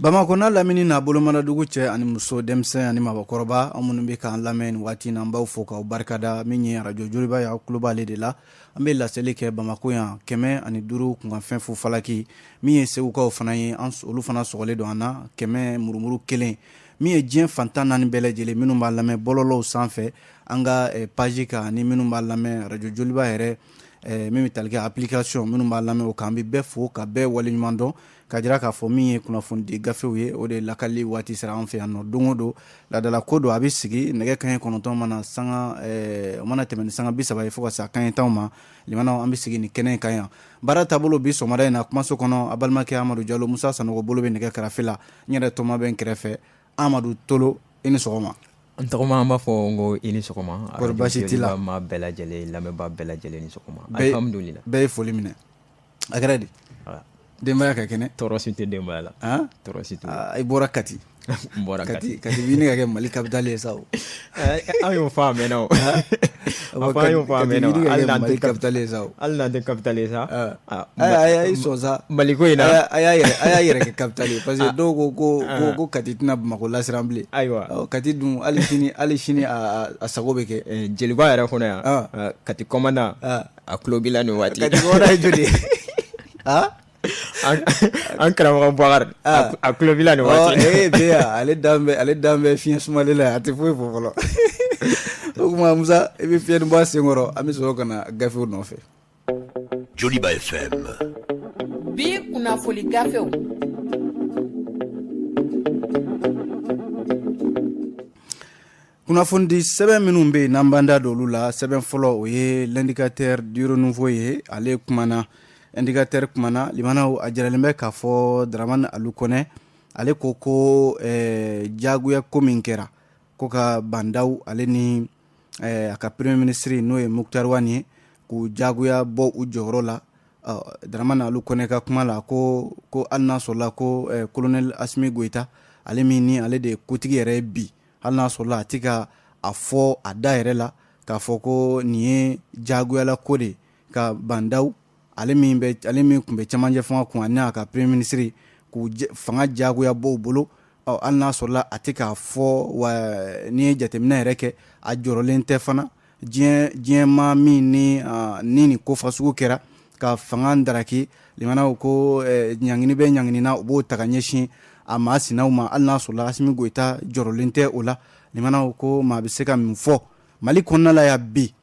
Bamakɔ n'a lamini n'a bolomadadugu, cɛ ani muso, denmisɛn ani mabɔkɔrɔba, an minnu bɛ k'an lamɛn nin waati in, an b'aw fo k'aw barikada. Min ye arajo Joliba ye, aw tulo b'ale de la. An bɛ laseli kɛ Bamakɔ yan, 105 kunkanfɛn fu falaki. Min ye Segukaw fana ye, olu fana sɔgɔlen don an na, 100 murumuru kelen. Min ye diɲɛ fan 14 bɛɛ lajɛlen, minnu b'a lamɛn bɔlɔlɔw sanfɛ, an ka page kan, ani minnu b'a lamɛn arajo Joliba yɛrɛ min bɛ tali kɛ application, minnu b'a lamɛn o kan, an bɛ bɛɛ fo ka bɛɛ waleɲuman dɔn, ka jira k'a fɔ min ye kunnafonidi gafew ye, o de ye lakali waati sera an fɛ yan nɔ. Don o don, laadala ko don, a bɛ sigi nɛgɛ kanɲɛ 9 mana sanga, o mana tɛmɛ ni sanga 30 ye fo ka se a kanɲɛ 10 ma. Limanaw, an bɛ sigi nin kɛnɛ kan yan. Baara taabolo bi sɔgɔmada in na, kumaso kɔnɔ, a balimakɛ Amadu Jalo. Musa Sanogo bolo bɛ nɛgɛ karafe la, n yɛrɛ tɔma bɛ n kɛrɛfɛ. Amadu Tolo, i ni sɔgɔma. N tɔgɔma, an b'a fɔ n ko i ni sɔgɔma. Kɔri baasi t'i la? Maa bɛɛ lajɛlen, lamɛnbaa bɛɛ lajɛlen ni sɔgɔma, alhamdulila. Bɛɛ ye foli minɛ. A kɛra di? Denbaya ka kɛnɛ? Tɔɔrɔ si tɛ denbaya la. Tɔɔrɔ si t'u la. I bɔra Kati. N bɔra Kati. Kati bɛ ɲini ka kɛ Mali capitale ye sa o. An y'o fɔ a mɛnna o. A fɔ an y'o fɔ a mɛnna o. Hali n'an tɛ capitale ye sa o. Hali n'an tɛ capitale ye sa. A y'i sɔn sa. Mali ko in na. A y'a yɛrɛ kɛ capitale ye parce que dɔw ko Kati tɛna Bamakɔ lasiran bilen. Ayiwa. Kati dun, hali sini a sago bɛ kɛ. Joliba yɛrɛ kɔnɔ yan, Kati commandant a tulo b'i la nin waati. Kati commandant ye joli ye? An karamɔgɔ Bakari, a tulo b'i la nin waati. Ee bɛ ale ale dan bɛ fiɲɛ sumalen la, a tɛ foyi fɔ fɔlɔ. O tuma Musa, i bɛ fiɲɛ bɔ a sen kɔrɔ, an bɛ sɔrɔ ka na gafew nɔfɛ. Joliba FM. Bi kunnafoni gafew. Kunnafonidi sɛbɛn minnu bɛ yen n'an b'an da don olu la, sɛbɛn fɔlɔ, o ye L'Indicateur du Renouveau ye. Ale kumana, Indicateur kumana. Limanaw, a jiralen bɛ k'a fɔ Dramane Alou Kone, ale ko jagoya ko min kɛra ko ka Bah N'Daw, ale ni a ka premier ministre, n'o ye Moctar Ouane ye, k'u jagoya bɔ u jɔyɔrɔ la. Dramane Alou Kone ka kuma la, ko hali n'a sɔrɔla ko colonel Assimi Goïta, ale min ni ale de ye kotigi yɛrɛ ye bi, hali n'a sɔrɔla a tɛ ka a fɔ a da yɛrɛ la k'a fɔ ko nin ye jagoyala ko de ka Bah N'Daw, ale min tun bɛ cɛmancɛ fanga kun, ani a ka premier ministre, k'u fanga jagoya bɔ u bolo, hali n'a sɔrɔla a tɛ k'a fɔ wa, n'i ye jateminɛ yɛrɛ kɛ, a jɔrɔlen tɛ fana. Diɲɛ maa min ni nin ko fasugu kɛra ka fanga daraki, limanaw, ko ɲangini bɛ ɲangini na, u b'o ta ka ɲɛsin a maa sinaw ma. Hali n'a sɔrɔla Assimi Goïta jɔrɔlen tɛ o la, limanaw, ko maa bɛ se ka min fɔ Mali kɔnɔna la yan bi,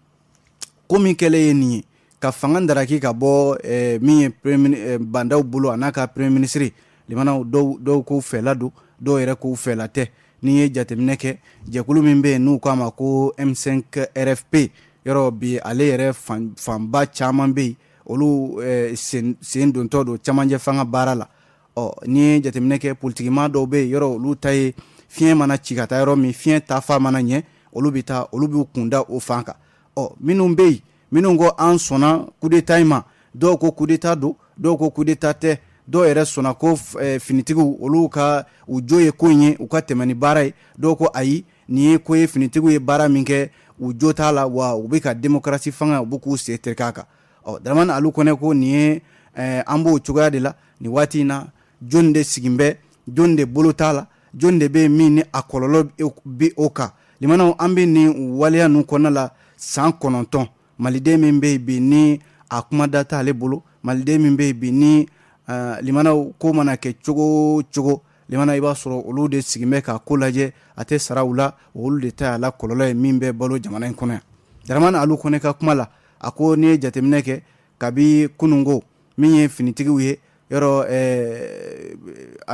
ko min kɛlen ye nin ye ka fanga daraki ka bɔ min ye Bah N'Daw bolo, a n'a ka premier ministre, limanaw, dɔw k'u fɛla don, dɔw yɛrɛ k'u fɛla tɛ. N'i ye jateminɛ kɛ, jɛkulu min bɛ yen n'u k'a ma ko M5 RFP, yɔrɔ bi ale yɛrɛ fanba caman bɛ yen, olu sen dontɔ don cɛmancɛ fanga baara la. Ɔ, n'i ye jateminɛ kɛ, politikimaa dɔw bɛ yen, yɔrɔ olu ta ye fiɲɛ mana ci ka taa yɔrɔ min, fiɲɛ ta fa mana ɲɛ, olu bɛ taa, olu b'u kunda o fan kan. Ɔ, minnu bɛ yen, minnu ko an sɔnna coup d'état in ma, dɔw ko coup d'état don, dɔw ko coup d'état tɛ, dɔw yɛrɛ sɔnna ko finitigiw olu ka u jo ye ko in ye, u ka tɛmɛ ni baara ye, dɔw ko ayi, nin ye ko ye, finitigiw ye baara min kɛ, u jo t'a la, wa u bɛ ka démocratie fanga, u bɛ k'u sen tereke a kan. Ɔ, Dramane Alou Kone ko nin ye, an b'o cogoya de la nin waati in na. Jɔn de sigin bɛ, jɔn de bolo t'a la, jɔn de bɛ min ni a kɔlɔlɔ bɛ o kan? Limanaw, an bɛ nin waleya ninnu kɔnɔna la san 9. Maliden min bɛ yen bi ni a kuma da t'ale bolo, maliden min bɛ yen bi ni limanaw, ko mana kɛ cogo o cogo, limana, i b'a sɔrɔ olu de sigin bɛ ka ko lajɛ, a tɛ sara u la, olu de ta a la kɔlɔlɔ ye min bɛ balo jamana in kɔnɔ yan. Dramane Alou Kone ka kuma la, a ko n'i ye jateminɛ kɛ kabi kununko, min ye finitigiw ye, yɔrɔ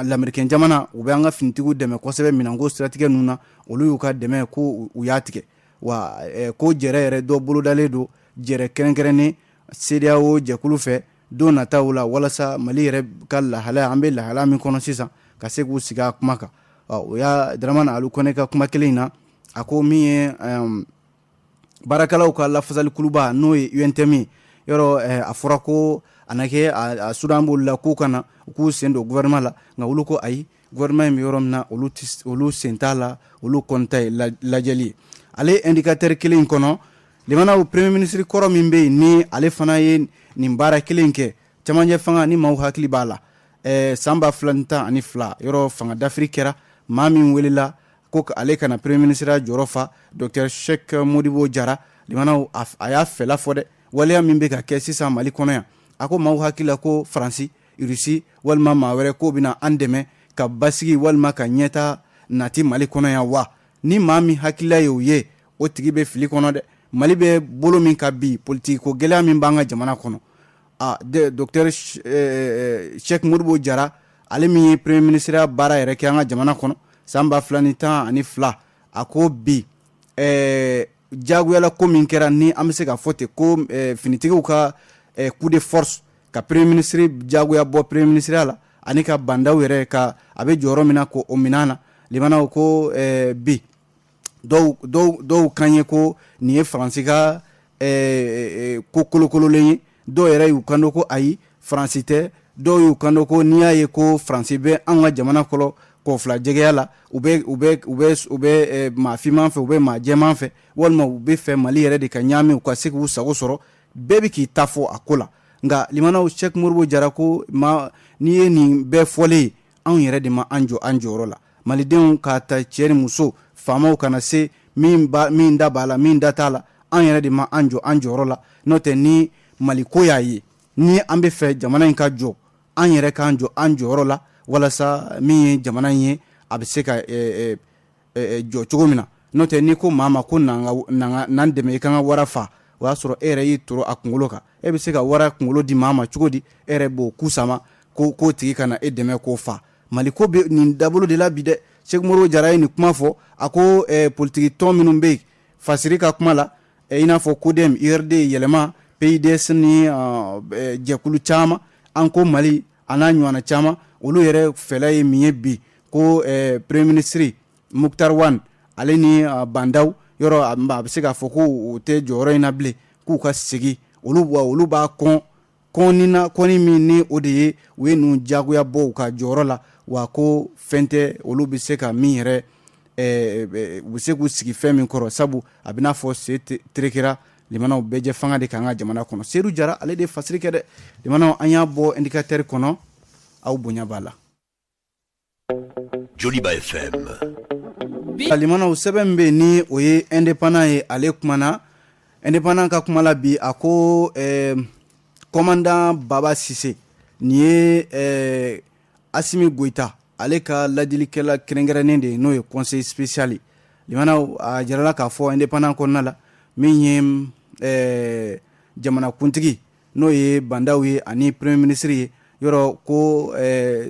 lamerikɛn jamana, u bɛ an ka finitigiw dɛmɛ kosɛbɛ minɛnko siratigɛ ninnu na, olu y'u ka dɛmɛ ko u y'a tigɛ, wa ko jɛrɛ yɛrɛ dɔ bolodalen don, jɛrɛ kɛrɛnkɛrɛnnen CEDEAO jɛkulu fɛ don nataw la, walasa Mali yɛrɛ ka lahalaya, an bɛ lahalaya min kɔnɔ sisan, ka se k'u sigi a kuma kan. O y'a Dramane Alou Kone ka kuma kelen in na. A ko min ye baarakɛlaw ka lafasalikuluba, n'o ye UNTM ye, yɔrɔ a fɔra ko a na kɛ a sudan b'olu la k'u ka na u k'u sen don gouvernement la, nka olu ko ayi, gouvernement in bɛ yɔrɔ min na, olu sen t'a la, olu kɔni ta ye lajɛli ye. Ale Indicateur kelen in kɔnɔ, limanaw, premier ministre kɔrɔ min bɛ yen, ni ale fana ye nin baara kelen kɛ cɛmancɛ fanga, ni maaw hakili b'a la. San 2012, yɔrɔ fanga dafiri kɛra, maa min welela ko ale ka na premier ministre jɔyɔrɔ fa, docteur Cheick Modibo Jara, limanaw, a y'a fɛla fɔ dɛ. Waleya min bɛ ka kɛ sisan Mali kɔnɔ yan, a ko maaw hakili la ko Faransi, Irisi walima maa wɛrɛ k'o bɛna an dɛmɛ ka basigi walima ka ɲɛta nati Mali kɔnɔ yan wa? Ni maa min hakilila ye o ye, o tigi bɛ fili kɔnɔ dɛ. Mali bɛ bolo min kan bi, politiki ko gɛlɛya min b'an ka jamana kɔnɔ, a docteur Cheick Modibo Jara, ale min ye premier ministre baara yɛrɛ kɛ an ka jamana kɔnɔ san 2012, a ko bi jagoyala ko min kɛra, ni an bɛ se ka fɔ ten ko finitigiw ka coup de force ka premier ministre jagoya bɔ premier ministre la, ani ka Bah N'Daw yɛrɛ ka a bɛ jɔyɔrɔ min na ko o minɛ na, limanaw, ko bi dɔw kan ye ko nin ye Faransi ka ko kolokololen ye. Dɔw yɛrɛ y'u kanto ko ayi, Faransi tɛ. Dɔw y'u kanto ko n'i y'a ye ko Faransi bɛ an ka jamana kɔnɔ kɔfila jɛgɛya la, u bɛ maa finman fɛ, u bɛ maa jɛman fɛ, walima u bɛ fɛ Mali yɛrɛ de ka ɲaami, u ka se k'u sago sɔrɔ. Bɛɛ bɛ k'i ta fɔ a ko la. Nka limanaw, Cheick Modibo Jara ko ma n'i ye nin bɛɛ fɔlen ye, anw yɛrɛ de ma an jɔ an jɔyɔrɔ la. Malidenw k'a ta cɛ ni muso, faamaw kana se min min da b'a la, min da t'a la, an yɛrɛ de ma an jɔ an jɔyɔrɔ la. N'o tɛ, ni Mali ko y'a ye, ni an bɛ fɛ jamana in ka jɔ, an yɛrɛ k'an jɔ an jɔyɔrɔ la, walasa min ye jamana in ye, a bɛ se ka jɔ cogo min na. N'o tɛ, n'i ko maa ma ko n'an dɛmɛ i ka kan ka wara fa, o y'a sɔrɔ e yɛrɛ y'i toro a kunkolo kan. E bɛ se ka wara kunkolo di maa ma cogo di? E yɛrɛ b'o ku sama ko k'o tigi ka na e dɛmɛ k'o fa. Mali ko bɛ nin dabolo de la bi dɛ. Cheick Modibo Jara ye nin kuma fɔ. A ko politiki tɔn minnu bɛ yen, fasiri ka kuma la, i n'a fɔ CODEM, URD, Yɛlɛma, PIDS ni jɛkulu caman, an ko Mali a n'a ɲɔgɔnna caman, olu yɛrɛ fɛla ye min ye bi, ko premier ministre Moctar Ouane, ale ni Bah N'Daw, yɔrɔ a bɛ se k'a fɔ ko u tɛ jɔyɔrɔ in na bilen, k'u ka segin. Olu b'a kɔn kɔnni na, kɔnni min ni o de ye u ye ninnu jagoya bɔ u ka jɔyɔrɔ la. Wa ko fɛn tɛ olu bɛ se ka min yɛrɛ, u bɛ se k'u sigi fɛn min kɔrɔ, sabu a bɛ n'a fɔ se terekera limanaw bɛɛ jɛ fanga de k'an ka jamana kɔnɔ. Seyidu Jara, ale de ye fasiri kɛ dɛ. Limanaw, an y'a bɔ Indicateur kɔnɔ, aw bonya b'a la. Joliba FM. Limanaw, sɛbɛn min bɛ yen ni o ye Indépendant ye, ale kumana. Indépendant ka kuma la bi, a ko commandant Baba Sise, nin ye Assimi Goïta ale ka ladilikɛla kɛrɛnkɛrɛnnen de ye, n'o ye conseil spécial ye. Limanaw, a jirala k'a fɔ Indépendant kɔnɔna la, min ye jamanakuntigi, n'o ye Bah N'Daw ye, ani premier ministre ye, yɔrɔ ko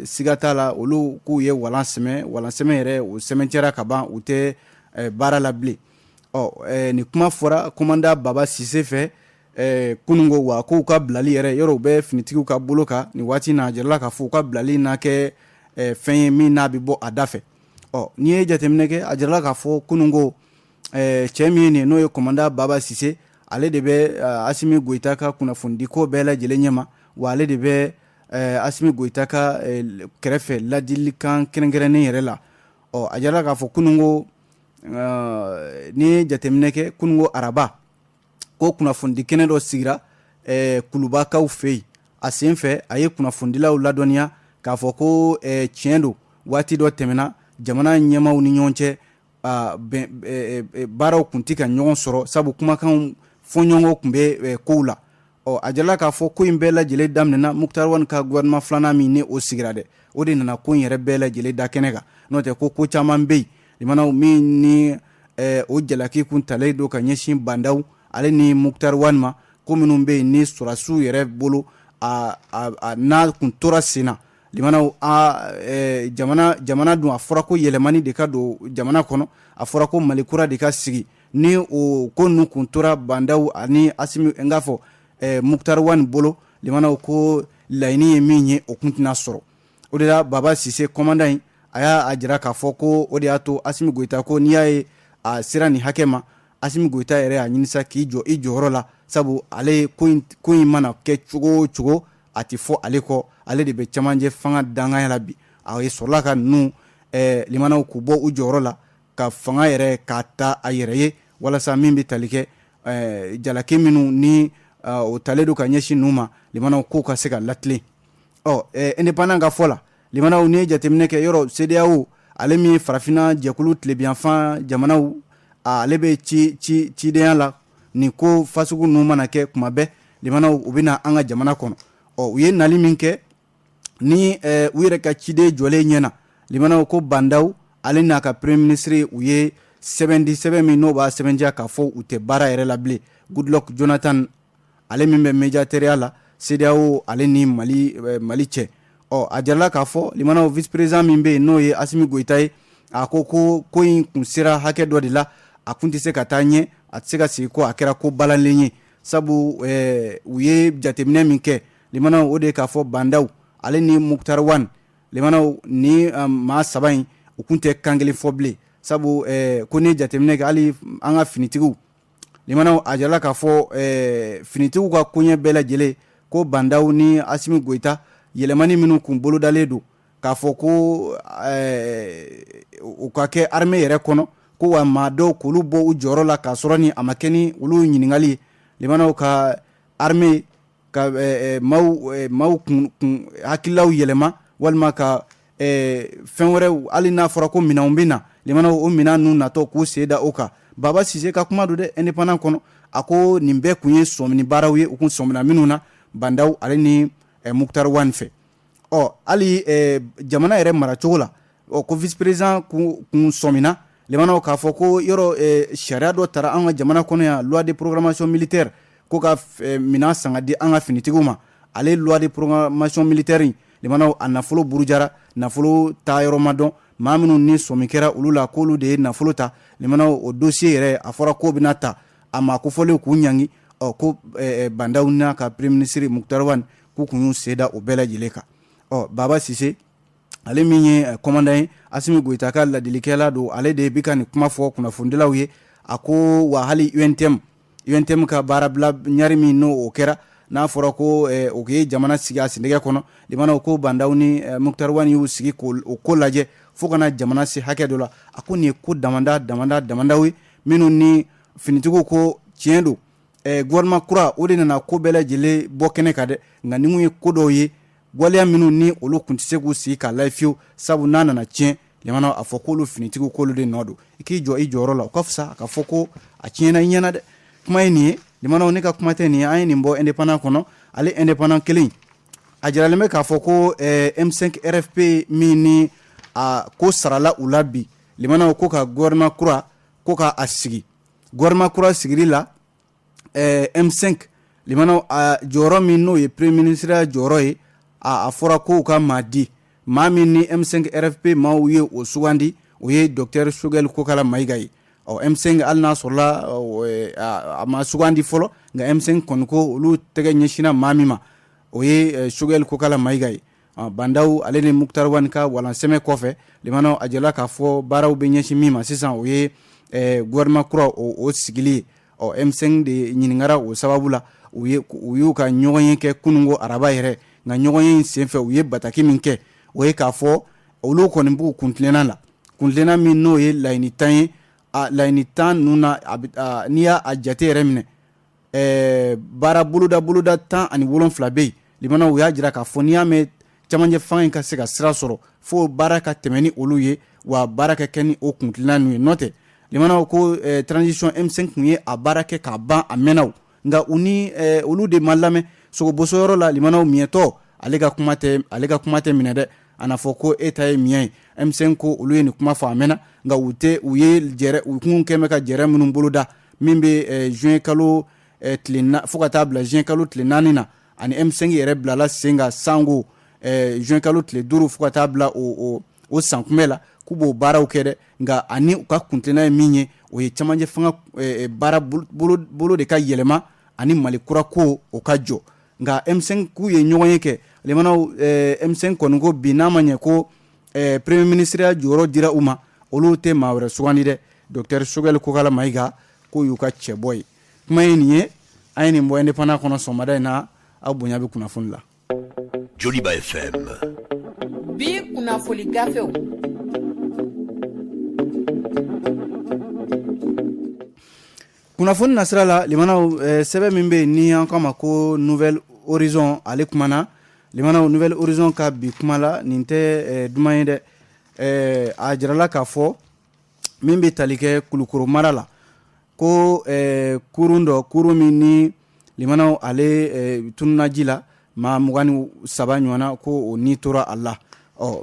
siga t'a la, olu k'u ye walan sɛmɛ, walan sɛmɛ yɛrɛ, o sɛmɛncɛra ka ban, u tɛ baara la bilen. Ɔ nin kuma fɔra commandant Baba Sise fɛ kununko. Wa k'u ka bilali yɛrɛ, yɔrɔ u bɛ finitigiw ka bolo kan nin waati na, a jirala k'a fɔ u ka bilali n'a kɛ fɛn ye min n'a bɛ bɔ a da fɛ. Ɔ n'i ye jateminɛ kɛ, a jirala k'a fɔ kununko, cɛ min ye nin, n'o ye commandant Baba Sise, ale de bɛ Assimi Goïta ka kunnafonidiko bɛɛ lajɛlen ɲɛma, wa ale de bɛ Assimi Goïta ka kɛrɛfɛ ladilikan kɛrɛnkɛrɛnnen yɛrɛ la. Ɔ a jirala k'a fɔ kununko, n'i ye jateminɛ kɛ, kununko araba, ko kunnafonidi kɛnɛ dɔ sigira Kulubakaw fɛ yen. A sen fɛ, a ye kunnafonidilaw ladɔnniya k'a fɔ ko tiɲɛ don, waati dɔ tɛmɛna, jamana ɲɛmaw ni ɲɔgɔn cɛ, baaraw tun tɛ ka ɲɔgɔn sɔrɔ, sabu kumakan fɔɲɔgɔnkɔ tun bɛ kow la. Ɔ a jirala k'a fɔ ko in bɛɛ lajɛlen daminɛna Moctar Ouane ka gouvernement filanan min ni o sigira dɛ, o de nana ko in yɛrɛ bɛɛ lajɛlen da kɛnɛ kan. N'o tɛ, ko ko caman bɛ yen, limanaw, min ni o jalaki kun talen don ka ɲɛsin Bah N'Daw ale ni Moctar Ouane ma, ko minnu bɛ yen ni sɔrɔdasiw yɛrɛ bolo, a n'a kun tora sen na, limanaw, a jamana dun, a fɔra ko yɛlɛmani de ka don jamana kɔnɔ, a fɔra ko Mali kura de ka sigi. Ni o ko ninnu kun tora Bah N'Daw ani Assimi, n k'a fɔ Moctar Ouane bolo, limanaw, ko laɲini ye min ye, o kun tɛna sɔrɔ. O de la, Baba Sise commandant in, a y'a jira k'a fɔ ko o de y'a to Assimi Goïta ko n'i y'a ye a sera nin hakɛ ma, Assimi Goïta yɛrɛ y'a ɲini sa k'i jɔ i jɔyɔrɔ la, sabu ale ko in mana kɛ cogo o cogo, a tɛ fɔ ale kɔ, ale de bɛ cɛmancɛ fanga danganya la bi. A ye sɔrɔla ka ninnu, limanaw, k'u bɔ u jɔyɔrɔ la, ka fanga yɛrɛ k'a ta a yɛrɛ ye, walasa min bɛ tali kɛ jalaki minnu ni o talen don ka ɲɛsin ninnu ma, limanaw, k'o ka se ka latilen. Ɔ Indépendant ka fɔ la, limanaw, n'i ye jateminɛ kɛ yɔrɔ CEDEAO, ale min ye farafinna jɛkulu tilebinyanfan jamanaw, ale bɛ ci cidenya la nin ko fasugu ninnu mana kɛ kuma bɛɛ, limanaw, u bɛ na an ka jamana kɔnɔ. Ɔ u ye nali min kɛ ni u yɛrɛ ka ciden jɔlen ɲɛ na, limanaw, ko Bah N'Daw ale n'a ka premier ministre, u ye sɛbɛn di, sɛbɛn min n'o b'a sɛbɛntiya k'a fɔ u tɛ baara yɛrɛ la bilen. Goodluck Jonathan, ale min bɛ médiateur la CEDEAO ale ni Mali cɛ. Ɔ a jirala k'a fɔ, limanaw, vice président min bɛ yen n'o ye Assimi Goïta ye, a ko ko ko in kun sera hakɛ dɔ de la, a kun tɛ se ka taa ɲɛ, a tɛ se ka sigi ko a kɛra ko balalen ye, sabu u ye jateminɛ min kɛ, limanaw, o de ye k'a fɔ Bah N'Daw ale ni Moctar Ouane, limanaw, ni maa saba in, u kun tɛ kan kelen fɔ bilen, sabu ko n'i ye jateminɛ kɛ hali an ka finitigiw, limanaw, a jirala k'a fɔ finitigiw ka koɲɛ bɛɛ lajɛlen, ko Bah N'Daw ni Assimi Goïta, yɛlɛmani minnu kun bolodalen don k'a fɔ ko u ka kɛ armée yɛrɛ kɔnɔ, ko wa maa dɔw k'olu bɔ u jɔyɔrɔ la k'a sɔrɔ ni a ma kɛ ni olu ɲininkali ye, limanaw, ka armée ka maaw kun hakililaw yɛlɛma walima ka fɛn wɛrɛw, hali n'a fɔra ko minɛnw bɛ na, limanaw, o minɛn ninnu natɔ k'u sen da o kan. Baba Sise ka kuma don dɛ Indépendant kɔnɔ. A ko nin bɛɛ kun ye sɔmini baaraw ye, u kun sɔmina minnu na Bah N'Daw ale ni Moctar Ouane fɛ. Ɔ hali jamana yɛrɛ maracogo la, ɔ ko vice président kun sɔmina, limanaw, k'a fɔ ko yɔrɔ sariya dɔ tara an ka jamana kɔnɔ yan, loi de programmation militaire, ko ka minɛn san ka di an ka finitigiw ma. Ale loi de programmation militaire in, limanaw, a nafolo burujara, nafolo ta yɔrɔ ma dɔn. Maa minnu ni sɔmi kɛra olu la k'olu de ye nafolo ta, limanaw, o dossier yɛrɛ, a fɔra k'o bɛna ta a maa kofɔlen k'u ɲangi. Ɔ ko Bah N'Daw n'a ka premier ministre Moctar Ouane, k'u kun y'u sen da o bɛɛ lajɛlen kan. Ɔ Baba Sise, ale min ye commandant ye, Assimi Goïta ka ladilikɛla don, ale de bɛ ka nin kuma fɔ kunnafonidilaw ye. A ko wa hali UNTM ka baarabila ɲari min n'o o kɛra, n'a fɔra ko o ye jamana sigi a sendɛgɛ kɔnɔ, limanaw, ko Bah N'Daw ni Moctar Ouane y'u sigi k'o ko lajɛ fo ka na jamana se hakɛ dɔ la. A ko nin ye ko damada damada damadaw ye minnu ni finitigiw ko tiɲɛ don, gouvernement kura o de nana ko bɛɛ lajɛlen bɔ kɛnɛ kan dɛ, nka ni mun ye ko dɔw ye, waleya minnu ni olu kun tɛ se k'u sigi k'a lajɛ fiyewu, sabu n'a nana tiɲɛ, limanaw, a fɔ k'olu finitigiw k'olu de nɔ don. I k'i jɔ i jɔyɔrɔ la, o ka fisa a ka fɔ ko a tiɲɛna i ɲɛna dɛ. Kuma ye nin ye, limanaw, ne ka kuma tɛ nin ye. An ye nin bɔ Indépendant kɔnɔ. Ale Indépendant kelen, a jiralen bɛ k'a fɔ ko M5 RFP min ni a ko sarala u la bi, limanaw, ko ka gouvernement kura ko ka a sigi. Gouvernement kura sigili la, M5, limanaw, a jɔyɔrɔ min n'o ye premier ministre jɔyɔrɔ ye, a fɔra ko u ka maa di, maa min ni M5 RFP maaw ye o sugandi, o ye docteur Choguel Kokalla Maïga ye. Ɔ M5, hali n'a sɔrɔla a ma sugandi fɔlɔ, nka M5 kɔni ko olu tɛgɛ ɲɛsinna maa min ma, o ye Choguel Kokalla Maïga ye. Bah N'Daw ale ni Moctar Ouane ka walansɛmɛ kɔfɛ, limanaw, a jirala k'a fɔ baaraw bɛ ɲɛsin min ma sisan, o ye gouvernement kura o sigili ye. Ɔ M5 de ɲininkara o sababu la. U y'u ka ɲɔgɔn ye kɛ kununko araba yɛrɛ, nka ɲɔgɔn ye in senfɛ, u ye bataki min kɛ, o ye k'a fɔ olu kɔni b'u kuntilenna la, kuntilenna min n'o ye laɲini 10 ye. A laɲini 10 ninnu na, n'i y'a jate yɛrɛ minɛ, baara boloda boloda 17 bɛ yen. Limanaw, u y'a jira k'a fɔ n'i y'a mɛn camancɛ fanga in ka se ka sira sɔrɔ, fo baara ka tɛmɛ ni olu ye, wa baara ka kɛ ni o kuntilenna ninnu ye. N'o tɛ, limanaw, ko transition M5 tun ye a baara kɛ k'a ban a mɛnna, nka u ni olu de ma lamɛn sogoboso yɔrɔ la. Limanaw, miɲɛtɔ ale ka kuma tɛ, ale ka kuma tɛ minɛ dɛ. A n'a fɔ ko e ta ye miɲɛ ye. M5 ko olu ye nin kuma fɔ a mɛnna, nka u tɛ u ye jɛrɛ u kun kɛn bɛ ka jɛrɛ minnu boloda min bɛ juin kalo tile fo ka taa bila juin kalo tile 4 na, ani M5 yɛrɛ bilala sen kan sango juin kalo tile 5 fo ka taa bila o san kunbɛ la, k'u b'o baaraw kɛ dɛ. Nka ani u ka kuntilenna ye min ye, o ye camancɛ fanga baara bolo de ka yɛlɛma ani Mali kura ko o ka jɔ. Nka M5 k'u ye ɲɔgɔn ye kɛ, limanaw, M5 kɔni ko bi n'a ma ɲɛ ko premier ministre jɔyɔrɔ dira u ma, olu tɛ maa wɛrɛ sugandi dɛ, docteur Choguel Kokalla Maïga k'o y'u ka cɛbɔ ye. Kuma ye nin ye, an ye nin bɔ Indépendant kɔnɔ sɔgɔmada in na. Aw bonya bɛ kunnafoni la. Joliba FM. Bi kunnafoni gafew. Kunnafoni nasira la, limanaw, sɛbɛn min bɛ yen ni an k'a ma ko Nouvel Horizon, ale kumana. Limanaw, Nouvel Horizon ka bi kuma la, nin tɛ duman ye dɛ. A jirala k'a fɔ min bɛ tali kɛ Kulukoro mara la, ko kurun dɔ, kurun min ni limanaw ale tununna ji la, maa 23 ɲɔgɔnna ko o ni tora a la. Ɔ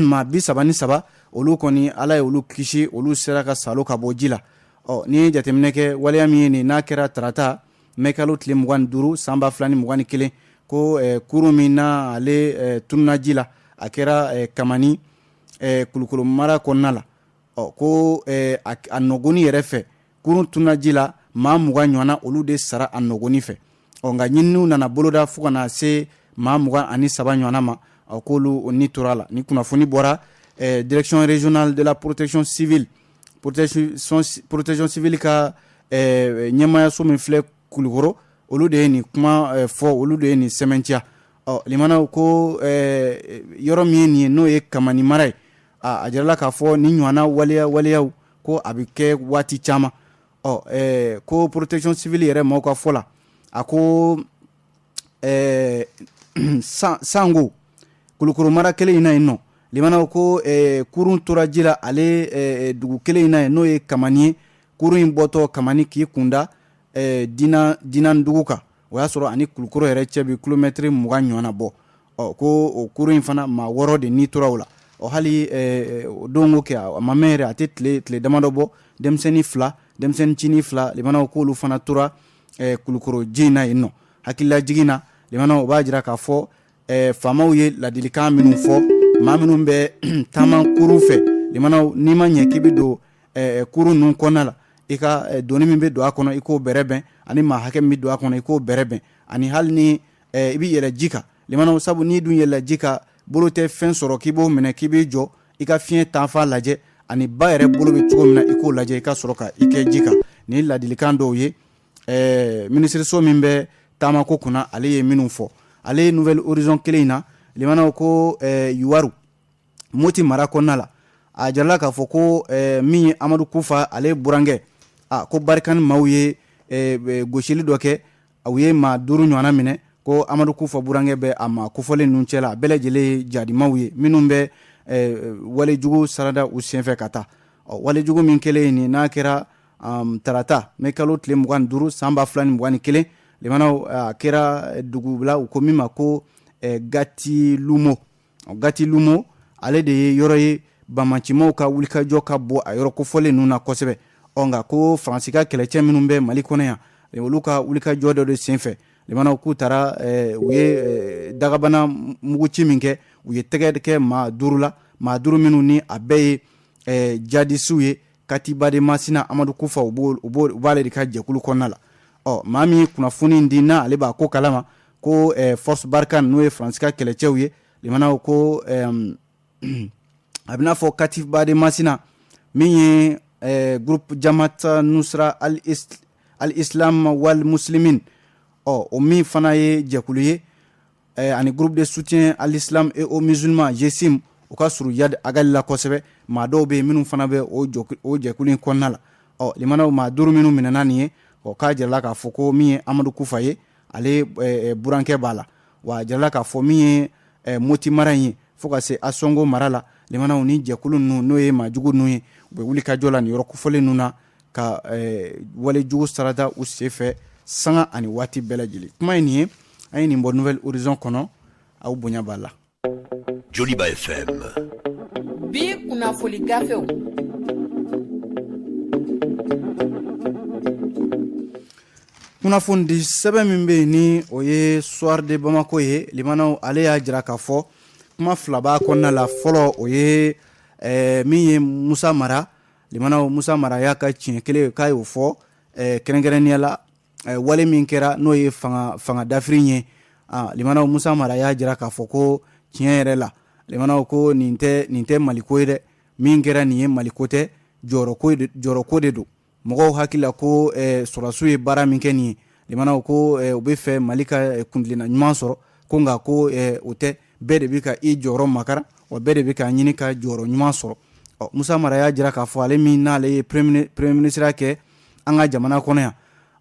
maa 33, olu kɔni, Ala ye olu kisi, olu sera ka salo ka bɔ ji la. Ɔ n'i ye jateminɛ kɛ, waleya min ye nin n'a kɛra tarata mɛkalo tile 25 san 2021, ko kurun min na ale tununna ji la, a kɛra Kamani, Kulukoro mara kɔnɔna la. Ɔ ko a nɔgɔni yɛrɛ fɛ, kurun tununna ji la, maa 20 ɲɔgɔnna, olu de sara a nɔgɔni fɛ. Ɔ nka ɲininiw nana boloda fo ka na se maa 23 ɲɔgɔnna ma, ɔ k'olu ni tora a la. Ni kunnafoni bɔra Direction régionale de la protection civile, protection civile ka ɲɛmaayaso min filɛ Kulukoro, olu de ye nin kuma fɔ, olu de ye nin sɛmɛntiya. Ɔ limanaw, ko yɔrɔ min ye nin ye, n'o ye Kamani mara ye, a jirala k'a fɔ ni ɲɔgɔnna waleyaw ko a bɛ kɛ waati caman. Ɔ ko protection civile yɛrɛ maaw ka fɔ la, a ko sango Kulukoro mara kelen in na yen nɔ, limanaw, ko kurun tora ji la ale dugu kelen in na yen, n'o ye Kamani ye. Kurun in bɔtɔ Kamani k'i kunda Dinan dugu kan, o y'a sɔrɔ ani Kulukoro yɛrɛ cɛ bɛ kilomɛtiri 20 ɲɔgɔnna bɔ. Ɔ ko o kurun in fana, maa 6 de ni tora o la. Ɔ hali o don ko kɛ, a ma mɛn yɛrɛ, a tɛ tile damadɔ bɔ, denmisɛnnin fila, denmisɛnnin cinin fila, limanaw, k'olu fana tora Kulukoro ji in na yen nɔ. Hakililajigin na, limanaw, o b'a jira k'a fɔ faamaw ye ladilikan minnu fɔ maa minnu bɛ taama kurun fɛ, limanaw, n'i ma ɲɛ k'i bɛ don kurun ninnu kɔnɔna la, i ka doni min bɛ don a kɔnɔ, i k'o bɛrɛ bɛn, ani maa hakɛ min bɛ don a kɔnɔ, i k'o bɛrɛ bɛn, ani hali ni i bɛ yɛlɛ ji kan, limanaw, sabu n'i dun yɛlɛla ji kan, bolo tɛ fɛn sɔrɔ k'i b'o minɛ k'i b'i jɔ, i ka fiɲɛ taafan lajɛ, ani ba yɛrɛ bolo bɛ cogo min na, i k'o lajɛ, i ka sɔrɔ ka i kɛ ji kan. Nin ladilikan dɔw ye minisiriso min bɛ taamako kunna, ale ye minnu fɔ. Ale ye Nouvel Horizon kelen in na, limanaw, ko Yuwaru, Moti mara kɔnɔna la, a jirala k'a fɔ ko min ye Amadu Kufa, ale burankɛ, a ko Barkhane maaw ye gosili dɔ kɛ, u ye maa 5 ɲɔgɔnna minɛ. Ko Amadu Kufa burankɛ bɛ a maa kofɔlen ninnu cɛ la. A bɛɛ lajɛlen ye jadimaw ye minnu bɛ walejugu sarada u senfɛ ka taa. Ɔ walejugu min kɛlen nin n'a kɛra tarata mɛ kalo tile 25 san 2021, limanaw, a kɛra dugu la u ko min ma ko Gatilumo. Gatilumo, ale de ye yɔrɔ ye banbaancimaw ka wulikajɔ ka bɔ a yɔrɔ kofɔlen ninnu na kosɛbɛ. Ɔ nka ko Faransi ka kɛlɛcɛ minnu bɛ Mali kɔnɔ yan, olu ka wulikajɔ dɔ de senfɛ, limanaw, k'u taara, u ye dagabana muguci min kɛ, u ye tɛgɛ kɛ maa 5 la, maa 5 minnu ni a bɛɛ ye jadisiw ye, Katiba de Masina, Amadu Kufa, u b'ale de ka jɛkulu kɔnɔna la. Ɔ maa min ye kunnafoni di n'a ale b'a ko kalama, ko Force Barkhane, n'o ye Faransi ka kɛlɛcɛw ye, limanaw, ko a bɛna fɔ Katiba de Masina min ye groupe Jamaat Nusra al-Islam wal Muslimin, ɔ o min fana ye jɛkulu ye, ani Groupe de soutien à l'islam et aux musulmans, GSIM, u ka surun Iyad Ag Ghali la kosɛbɛ. Maa dɔw bɛ yen minnu fana bɛ o jɛkulu in kɔnɔna la. Ɔ limanaw, maa 5 minnu minɛna nin ye, ɔ k'a jirala k'a fɔ ko min ye Amadu Kufa ye, ale burankɛ b'a la. Wa a jirala k'a fɔ min ye Moti mara in ye fo ka se Asɔngo mara la, limanaw, ni jɛkulu ninnu, n'o ye maajugu ninnu ye, u bɛ wuli ka jɔ la nin yɔrɔ kofɔlen ninnu na ka walejugu sarada u senfɛ sanga ani waati bɛɛ lajɛlen. Kuma ye nin ye, an ye nin bɔ Nouvel Horizon kɔnɔ. Aw bonya b'a la. Joliba FM. Bi kunnafoli gafew. Kunnafoni di sɛbɛn min bɛ yen ni o ye Soir de Bamako ye, limanaw, ale y'a jira k'a fɔ kuma fila b'a kɔnɔna la. Fɔlɔ, o ye min ye Musa Mara, limanaw, Musa Mara y'a ka tiɲɛ kelen k'a y'o fɔ, kɛrɛnkɛrɛnnenya la wale min kɛra, n'o ye fanga dafiri ye. Limanaw, Musa Mara y'a jira k'a fɔ ko tiɲɛ yɛrɛ la, limanaw, ko nin tɛ Maliko ye dɛ. Min kɛra nin ye, Maliko tɛ, jɔyɔrɔko de don. Mɔgɔw hakili la ko sɔrɔdasiw ye baara min kɛ nin ye, limanaw, ko u bɛ fɛ Mali ka kuntilenna ɲuman sɔrɔ, ko nka ko o tɛ. Bɛɛ de bɛ ka i jɔyɔrɔ makara, wa bɛɛ de bɛ ka ɲini ka jɔyɔrɔ ɲuman sɔrɔ. Ɔ Musa Mara y'a jira k'a fɔ ale min n'ale ye premier ministre kɛ an ka jamana kɔnɔ yan,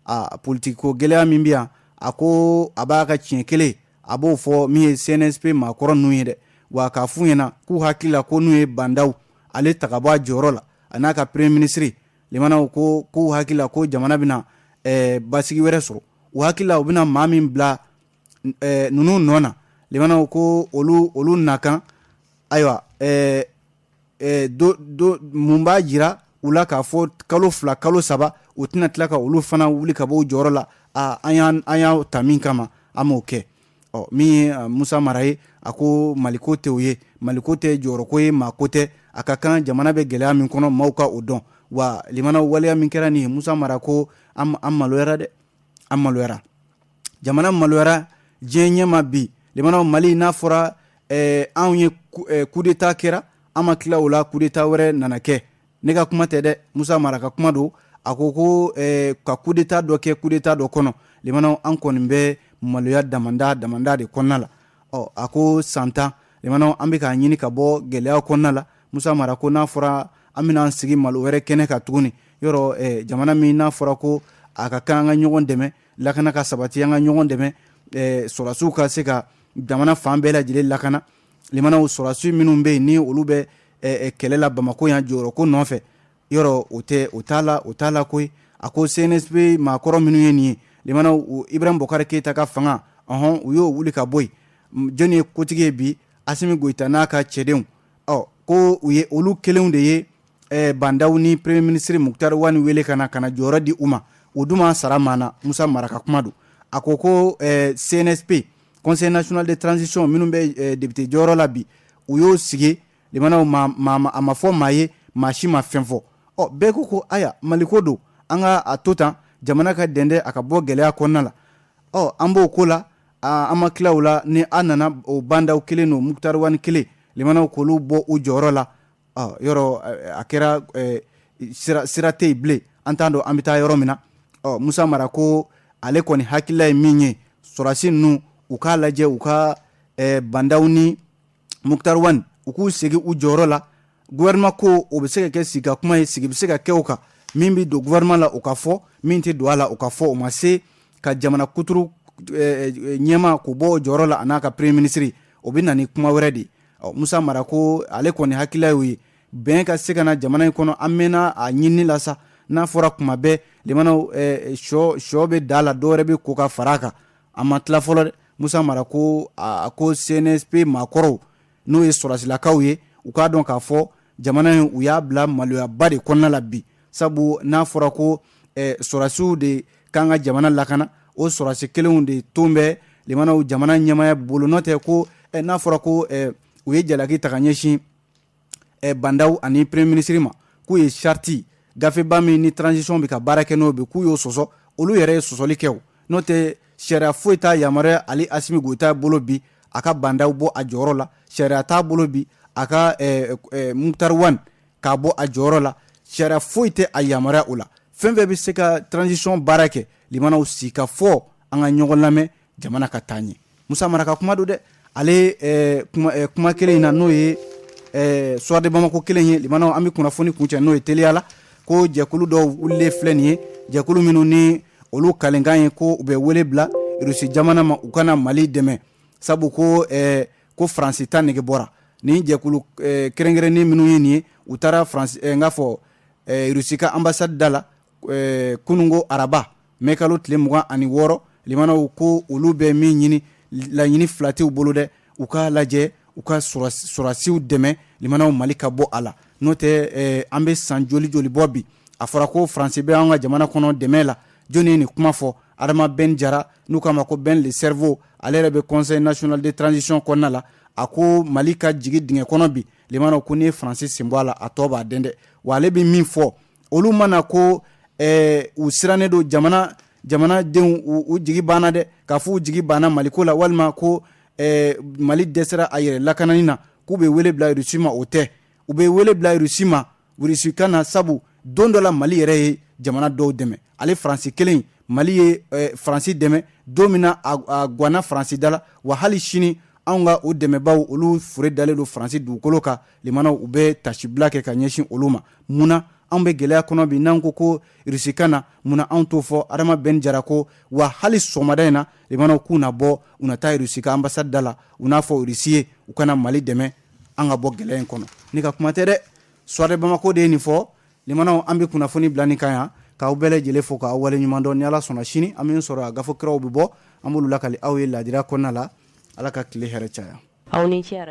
a politiki ko gɛlɛya min bɛ yan, a ko a b'a ka tiɲɛ kelen A b'o fɔ min ye CNSP maakɔrɔ ninnu ye dɛ, wa k'a f'u ɲɛna k'u hakili la ko n'u ye Ba Ndaw ale ta ka bɔ a jɔyɔrɔ la, a n'a ka premier ministre, limanaw, ko k'u hakili la ko jamana bɛna basigi wɛrɛ sɔrɔ. U hakili la u bɛna maa min bila ninnu nɔ na, limanaw, ko olu nakan. Ayiwa, mun b'a jira u la k'a fɔ kalo 2, kalo 3, u tɛna tila ka olu fana wuli ka bɔ u jɔyɔrɔ la? An y'a ta min kama, an m'o kɛ. Ɔ, min ye Musa Mara ye, a ko Maliko tɛ o ye, Maliko tɛ jɔyɔrɔko ye, maako tɛ. A ka kan jamana bɛ gɛlɛya min kɔnɔ, maaw ka o dɔn. Wa limanaw, waleya min kɛra nin ye, Musa Mara ko an maloyara dɛ, an maloyara, jamana maloyara diɲɛ ɲɛma bi. Limanaw, Mali n'a fɔra anw ye coup d'état kɛra, an ma tila o la, coup d'état wɛrɛ nana kɛ. Ne ka kuma tɛ dɛ, Musa Mara ka kuma don. A ko ko ka coup d'état dɔ kɛ coup d'état dɔ kɔnɔ, limanaw, an kɔni bɛ maloya damanda damanda de kɔnɔna la. Ɔ, a ko san 10, limanaw, an bɛ k'a ɲini ka bɔ gɛlɛya kɔnɔna la. Musa Mara ko n'a fɔra an bɛna an sigi malo wɛrɛ kɛnɛ kan tuguni, yɔrɔ jamana min n'a fɔra ko a ka kan an ka ɲɔgɔn dɛmɛ, lakana ka sabati, an ka ɲɔgɔn dɛmɛ, sɔrɔdasiw ka se ka jamana fan bɛɛ lajɛlen lakana. Limanaw, sɔrɔdasi minnu bɛ yen ni olu bɛ kɛlɛ la Bamakɔ yan jɔyɔrɔko nɔfɛ, yɔrɔ o tɛ, o t'a la, o t'a la koyi. A ko CNSP maakɔrɔ minnu ye nin ye, limanaw, Ibrahim Boubacar Keita ka fanga, ɔhɔn, u y'o wuli ka bɔ yen. Jɔnni ye kotigi ye bi? Asimi Goyita n'a ka cɛdenw. Ɔ, ko u ye olu kelenw de ye Ba Ndaw ni premier ministre Moctar Ouane wele ka na jɔyɔrɔ di u ma, o dun ma sara maa na. Musa Mara ka kuma don. A ko ko CNSP, Conseil national de transition, minnu bɛ député jɔyɔrɔ la bi, u y'o sigi, limanaw, ma a ma fɔ maa ye, maa si ma fɛn fɔ. Ɔ, bɛɛ ko ko aya, Maliko don, an ka a to tan, jamana ka dɛndɛ, a ka bɔ gɛlɛya kɔnɔna la. Ɔ, an b'o ko la, an ma tila o la, ni an nana o Ba Ndaw kelen n'o Moctar Ouane kelen, limanaw, k'olu bɔ u jɔyɔrɔ la. Ɔ, yɔrɔ a kɛra sira tɛ yen bilen, an t'a dɔn an bɛ taa yɔrɔ min na. Ɔ, Musa Mara ko ale kɔni hakilila ye min ye, sɔrɔdasi ninnu, u k'a lajɛ, u ka Ba Ndaw ni Moctar Ouane, u k'u segin u jɔyɔrɔ la. Gouvernement ko, o bɛ se ka kɛ sigi ka kuma ye, sigi bɛ se ka kɛ o kan. Min bɛ don gouvernement la, o ka fɔ, min tɛ don a la, o ka fɔ. O ma se ka jamana kuturu ɲɛma k'o bɔ o jɔyɔrɔ la, a n'a ka premier ministre, o bɛ na ni kuma wɛrɛ de ye. Ɔ, Musa Mara ko ale kɔni hakilila y'o ye, bɛn ka se ka na jamana in kɔnɔ. An mɛnna a ɲinini la sa. N'a fɔra kuma bɛɛ, limanaw, sɔ bɛ da la, dɔwɛrɛ bɛ ko ka fara a kan, a ma tila fɔlɔ dɛ. Musa Mara ko a ko CNSP maakɔrɔw, n'o ye sɔrɔsilakaw ye, u k'a dɔn k'a fɔ jamana in, u y'a bila maloyaba de kɔnɔna la bi. Sabu n'a fɔra ko sɔrɔsiw de k'an ka jamana lakana, o sɔrɔsi kelenw de ton bɛ, limanaw, jamana ɲɛmaya bolo. N'o tɛ ko n'a fɔra ko u ye jalaki ta ka ɲɛsin Ba Ndaw ani premier ministre ma, k'u ye charte gafeba min ni transition bɛ ka baara kɛ n'o bi, k'u y'o sɔsɔ, olu yɛrɛ ye sɔsɔli kɛ. O n'o tɛ, sariya foyi t'a yamaruya ale Asimi Goyita bolo bi a ka Ba Ndaw bɔ a jɔyɔrɔ la. Sariya t'a bolo bi a ka Moctar Ouane k'a bɔ a jɔyɔrɔ la. Sariya foyi tɛ a yamaruya o la. Fɛn fɛn bɛ se ka transition baara kɛ, limanaw, si ka fɔ, an ka ɲɔgɔn lamɛn, jamana ka taa ɲɛ. Musa Mara ka kuma don dɛ. Ale kuma kelen in na, n'o ye Soir de Bamako kelen ye, limanaw, an bɛ kunnafoni kuncɛ n'o ye teliya la. Ko jɛkulu dɔw wulilen filɛ nin ye, jɛkulu minnu ni olu kalenkan ye ko u bɛ wele bila Rusi jamana ma, u kana Mali dɛmɛ, sabu ko Faransi ta nege bɔra. Nin jɛkulu kɛrɛnkɛrɛnnen minnu ye nin ye, u taara Faransi, n k'a fɔ Rusi ka ambassade da la kununko araba, mɛ kalo tile 26. Limanaw, ko olu bɛ min ɲini, laɲini fila t'u bolo dɛ: u k'a lajɛ u ka sɔrɔsiw dɛmɛ, limanaw, Mali ka bɔ a la. N'o tɛ, an bɛ san joli joli bɔ bi, a fɔra ko Faransi bɛ an ka jamana kɔnɔ dɛmɛ la. Jɔnni ye nin kuma fɔ? Adama Ben Jara, n'u k'a ma ko Ben le cerveau, ale yɛrɛ bɛ Conseil national de transition kɔnɔna la. A ko Mali ka jigi dingɛ kɔnɔ bi, limanaw, ko n'i ye Faransi sen bɔ a la, a tɔ b'a dɛn dɛ. Wa ale bɛ min fɔ, olu mana ko u sirannen don, jamanadenw u jigi banna dɛ, k'a fɔ u jigi banna Maliko la, walima ko Mali dɛsɛra a yɛrɛ lakanani na, k'u bɛ wele bila Rusi ma, o tɛ. U bɛ wele bila Rusi ma, Rusi ka na, sabu don dɔ la Mali yɛrɛ ye jamana dɔw dɛmɛ. Ale Faransi kelen, Mali ye Faransi dɛmɛ don min na, a ganna Faransi da la. Wa hali sini Anw ka o dɛmɛbaw, olu fure dalen don Faransi dugukolo kan. Limanaw, u bɛ tasibila kɛ ka ɲɛsin olu ma. Mun na anw bɛ gɛlɛya kɔnɔ bi, n'an ko ko Irisi ka na, mun na anw t'o fɔ? Adama Ben Jara ko wa hali sɔgɔmada in na, limanaw, k'u na bɔ, u na taa Irisi ka ambassade da la, u n'a fɔ Irisi ye u kana Mali dɛmɛ an ka bɔ gɛlɛya in kɔnɔ. Ne ka kuma tɛ dɛ, Soir de Bamako de ye nin fɔ. Limanaw, an bɛ kunnafoni bila nin kan yan, k'aw bɛɛ lajɛlen fo, k'aw wale ɲuman dɔn. Ni Ala sɔnna, sini an bɛ sɔrɔ a gafe kuraw bɛ bɔ, an b'olu lakali aw ye laadira kɔnɔna la. Ala ka tile hɛrɛ caya. Aw ni ce.